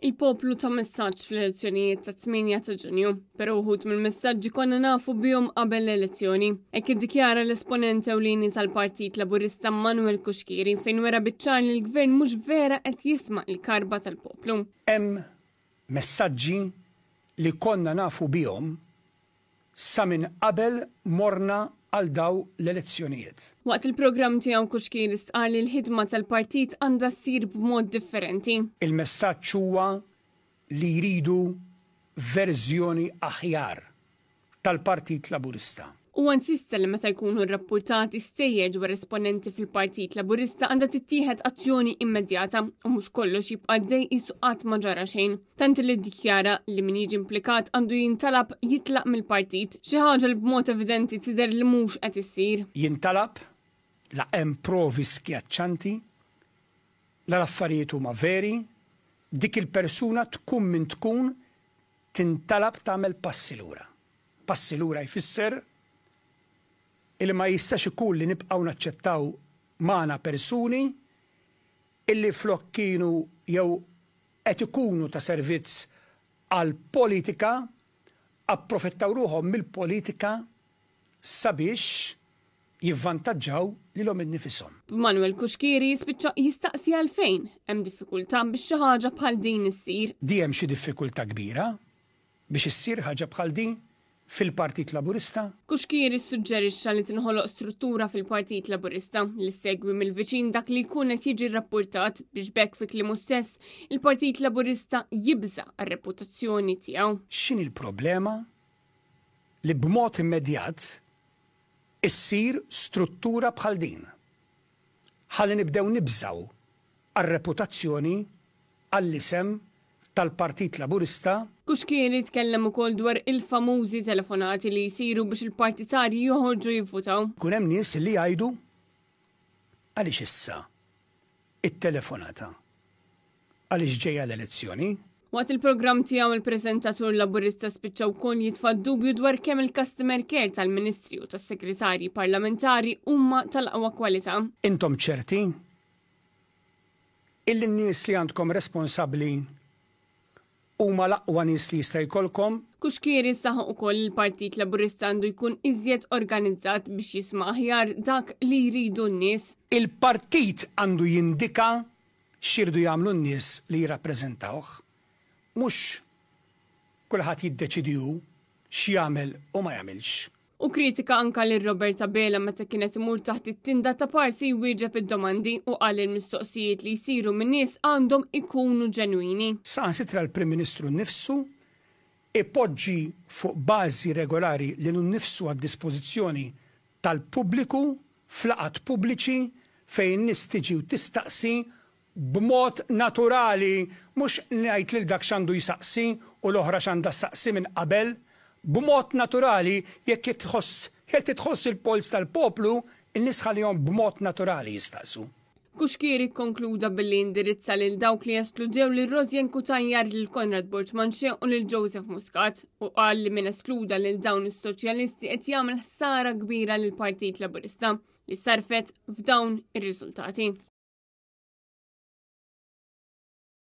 Il-poplu ta messaġġ fl-elezzjonijiet tat-8 ta' Ġunju, però uħud mill-messaġġi konna nafu bihom qabel l-elezzjoni. Hekk iddikjara l-esponent ewlieni tal-Partit Laburista Manuel Cuschieri fejn wera biċ-ċar li l-Gvern mhux vera qed jisma' l-karba tal-poplu. Hemm messaġġi li konna nafu bihom sa minn qabel morna għal daw l-elezzjonijiet. Waqt il-programm tiegħu Cuschieri stqarr li l-ħidma tal-partit għandha ssir b'mod differenti. Il-messaġġ huwa li jridu verżjoni aħjar tal-Partit Laburista. Huwa insista li meta jkunu rrappurtati stejjer dwar esponenti fil-Partit Laburista għandha tittieħed azzjoni immedjata u mhux kollox jibqa' għaddej qisu qatt ma ġara xejn. Tant li ddikjara li min jiġi implikat għandu jintalab jitlaq mill-partit, xi ħaġa li b'mod evidenti tidher li mhux qed issir. Jintalab la hemm provi skjaċċanti, la l-affarijiet huma veri, dik il-persuna tkun min tkun tintalab tagħmel passi lura. Passi lura jfisser illi ma jistax ikun li nibqgħu naċċettaw magħna persuni illi flok kienu jew qed ikunu ta' servizz għall-politika approfettaw ruħhom mill-politika sabiex jivvantaġġaw lilhom innifishom. B'Manuel Cuschieri jispiċċa jistaqsi għalfejn hemm diffikultà biex xi ħaġa bħal din issir. Di hemm xi diffikultà kbira biex issir ħaġa bħal din fil-Partit Laburista? Cuschieri ssuġġerixxa li tinħoloq struttura fil-Partit Laburista li ssegwi mill-viċin dak li jkun qed jiġi rrappurtat biex b'hekk fi kliemu stess il-Partit Laburista jibża' għar-reputazzjoni tiegħu. X'inhi l-problema li b'mod immedjat issir struttura bħal din? Ħalli nibdew nibżgħu għar-reputazzjoni, għall-isem tal-Partit Laburista. Cuschieri tkellem ukoll dwar il-famużi telefonati li jsiru biex il-partitarji joħorġu jivvutaw. Ikun hemm nies li jgħidu għaliex issa it-telefonata? Għaliex ġejja l-elezzjoni? Waqt il-programm tiegħu il-preżentatur Laburista spiċċa wkoll jitfa' dubju dwar kemm il-customer care tal-Ministri u tas-Segretarji Parlamentari huma tal-aqwa kwalità. Intom ċerti illi n-nies li għandkom responsabbli huma l-aqwa nies li jista' jkollkom? Cuschieri saħaq ukoll li l-Partit Laburista għandu jkun iżjed organizzat biex jisma' aħjar dak li jridu n-nies. Il-partit għandu jindika x'jridu jagħmlu n-nies li jirrappreżentawh, mhux kulħadd jiddeċiedi hu x'jagħmel u ma jagħmilx. Hu kritika anka lil Robert Abela meta kien qed imur taħt it-tinda ta' Parsi jwieġeb id-domandi u qal li l-mistoqsijiet li jsiru min-nies għandhom ikunu ġenwini. Saħansitra l-Prim Ministru nnifsu ipoġġi fuq bażi regolari lilu nnifsu għad-dispożizzjoni tal-pubbliku f'laqgħat pubbliċi fejn in-nies tiġi u tistaqsi b'mod naturali, mhux ngħid lil dak x'għandu jsaqsi u l-oħra x'għandha ssaqsi minn qabel, b'mod naturali jekk tħoss jekk tħoss il-polz tal-poplu, in-nies ħallihom b'mod naturali jistaqsu. Cuschieri kkonkluda billi indirizza lil dawk li eskludew lil Rosianne Cutajar, lil Conrad Borg Manché u lil Joseph Muscat u qal li min eskluda lil dawn is-soċjalisti qed jagħmel ħsara kbira lill-Partit Laburista li sarfet f'dawn ir-riżultati.